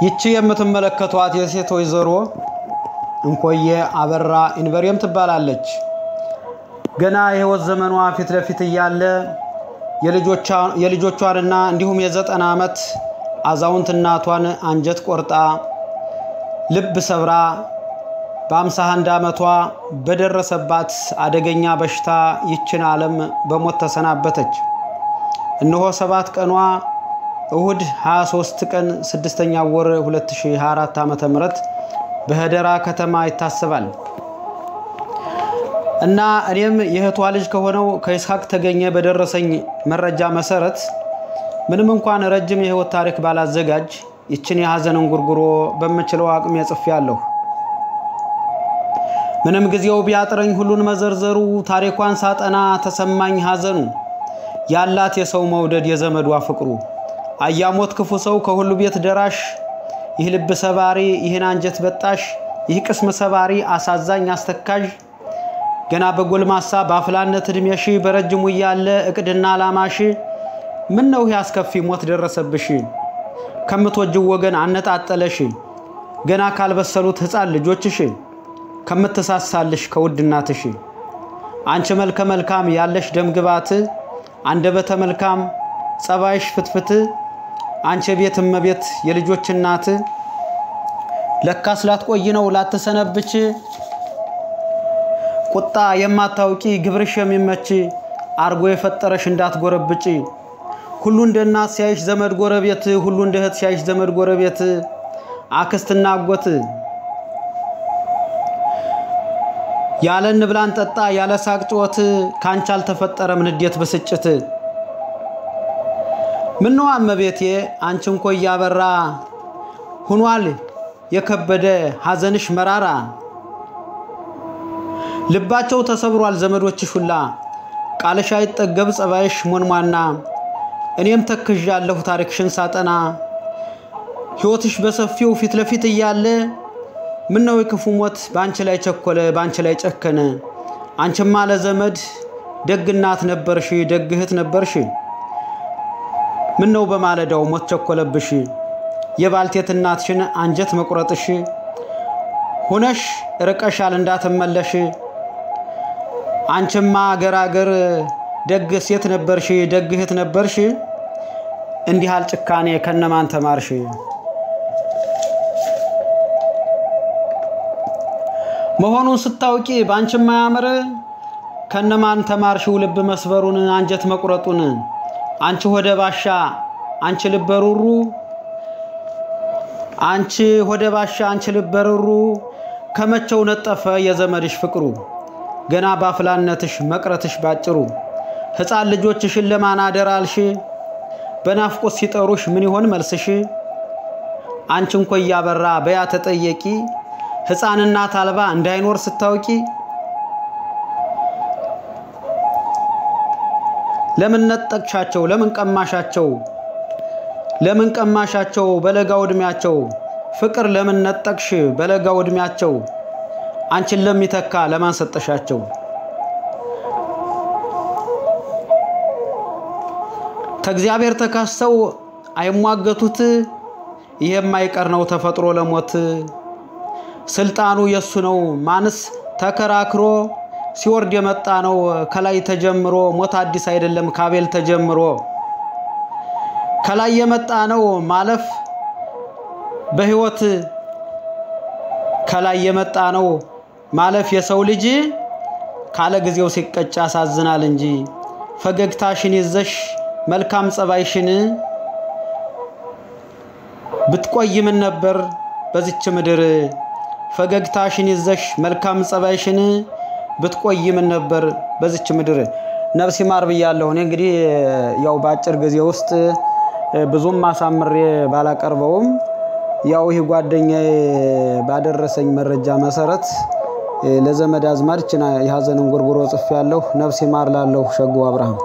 ይቺ የምትመለከቷት የሴት ወይዘሮ እንኮዬ አበራ ኢንበሬም ትባላለች። ገና የህይወት ዘመኗ ፊት ለፊት እያለ የልጆቿንና እንዲሁም የ90 ዓመት አዛውንት እናቷን አንጀት ቆርጣ ልብ ሰብራ በ51 ዓመቷ በደረሰባት አደገኛ በሽታ ይችን ዓለም በሞት ተሰናበተች። እነሆ 7 ቀኗ እሁድ 23 ቀን 6ኛ ወር 2024 ዓመተ ምህረት በህደራ ከተማ ይታሰባል። እና እኔም የእህቷ ልጅ ከሆነው ከይስሐቅ ተገኘ በደረሰኝ መረጃ መሰረት ምንም እንኳን ረጅም የህይወት ታሪክ ባላዘጋጅ ይችን የሐዘን እንጉርጉሮ በምችለው አቅም ጽፌያለሁ። ምንም ጊዜው ቢያጥረኝ ሁሉን መዘርዘሩ ታሪኳን ሳጠና ተሰማኝ ሐዘኑ። ያላት የሰው መውደድ የዘመዷ ፍቅሩ አያሞት ክፉ ሰው ከሁሉ ቤት ደራሽ፣ ይህ ልብ ሰባሪ ይህን አንጀት በጣሽ፣ ይህ ቅስም ሰባሪ አሳዛኝ አስተካዥ፣ ገና በጎልማሳ በአፍላነት እድሜሽ በረጅሙ እያለ እቅድና አላማሽ ምን ነው ይህ አስከፊ ሞት ደረሰብሽ? ከምትወጂው ወገን አነጣጠለሽ፣ ገና ካልበሰሉት ህፃን ልጆችሽ፣ ከምትሳሳልሽ ከውድ እናትሽ። አንቺ መልከ መልካም ያለሽ ደምግባት፣ አንደበተ መልካም ጸባይሽ ፍትፍት፣ አንቺ ቤት እመቤት የልጆች እናት፣ ለካስ ላትቆይ ነው ላትሰነብች፣ ቁጣ የማታውቂ ግብርሽ የሚመች፣ አርጎ የፈጠረሽ እንዳትጎረብጭ፣ ሁሉ እንደ እናት ሲያይሽ ዘመድ ጎረቤት፣ ሁሉ እንደ እህት ሲያይሽ ዘመድ ጎረቤት፣ አክስትና አጎት፣ ያለ እንብላን ጠጣ ያለ ሳቅ ጩኸት ካንቺ አልተፈጠረም ንዴት ብስጭት። ምነው እመቤቴ አንቺ እንኮ እያበራ ሁኗል የከበደ ሐዘንሽ መራራ፣ ልባቸው ተሰብሯል ዘመዶችሽ ሁላ፣ ቃልሽ አይጠገብ ጸባይሽ ሞንሟና፣ እኔም ተክዣለሁ ታሪክሽን ሳጠና፣ ሕይወትሽ በሰፊው ፊት ለፊት እያለ ምነው የክፉ ሞት ባንቺ ላይ ቸኮለ ባንቺ ላይ ጨከነ? አንቺማ ለዘመድ ደግ እናት ነበርሽ ደግ እህት ነበርሽ፣ ምነው በማለዳው ሞት ቸኮለብሽ? የባልቴት እናትሽን አንጀት መቁረጥሽ ሆነሽ ርቀሻል እንዳትመለሽ፣ አንቺማ ገራገር ደግ ሴት ነበርሽ ደግ እህት ነበርሽ፣ እንዲህ አልጭካኔ ከነማን ተማርሽ? መሆኑን ስታውቂ ባንቺማ ያምር ከነማን ተማርሽው ልብ መስበሩን አንጀት መቁረጡን? አንቺ ሆደ ባሻ አንቺ ልበ ሩሩ፣ አንቺ ሆደ ባሻ አንቺ ልበ ሩሩ፣ ከመቼው ነጠፈ የዘመድሽ ፍቅሩ? ገና ባፍላነትሽ መቅረትሽ ባጭሩ፣ ሕፃን ልጆችሽን ለማን አደራልሽ? በናፍቆት ሲጠሩሽ ምን ይሆን መልስሽ? አንቺ እንኮ እያበራ በያ ተጠየቂ፣ ሕፃን እናት አልባ እንዳይኖር ስታውቂ፣ ለምን ነጠቅሻቸው? ለምን ቀማሻቸው? ለምን ቀማሻቸው በለጋው እድሜያቸው? ፍቅር ለምን ነጠቅሽ በለጋው እድሜያቸው? አንቺን ለሚተካ ለማን ሰጠሻቸው? ከእግዚአብሔር ተካሰው አይሟገቱት፣ ይሄ የማይቀር ነው ተፈጥሮ ለሞት። ስልጣኑ የሱ ነው ማንስ ተከራክሮ፣ ሲወርድ የመጣ ነው ከላይ ተጀምሮ፣ ሞት አዲስ አይደለም ካቤል ተጀምሮ። ከላይ የመጣ ነው ማለፍ በህይወት፣ ከላይ የመጣ ነው ማለፍ የሰው ልጅ፣ ካለ ጊዜው ሲቀጭ ያሳዝናል እንጂ። ፈገግታሽን ይዘሽ መልካም ጸባይሽን ብትቆይ ምን ነበር በዚች ምድር? ፈገግታሽን ይዘሽ መልካም ጸባይሽን ብትቆይ ምን ነበር በዚች ምድር? ነፍስ ይማር ብያለሁ። እኔ እንግዲህ ያው በአጭር ጊዜ ውስጥ ብዙም አሳምሬ ባላቀርበውም ያው ይህ ጓደኛዬ ባደረሰኝ መረጃ መሰረት ለዘመድ አዝማድ ይችን የሐዘን እንጉርጉሮ ጽፌያለሁ። ነፍስ ይማር ላለሁ ሸጉ አብርሃም።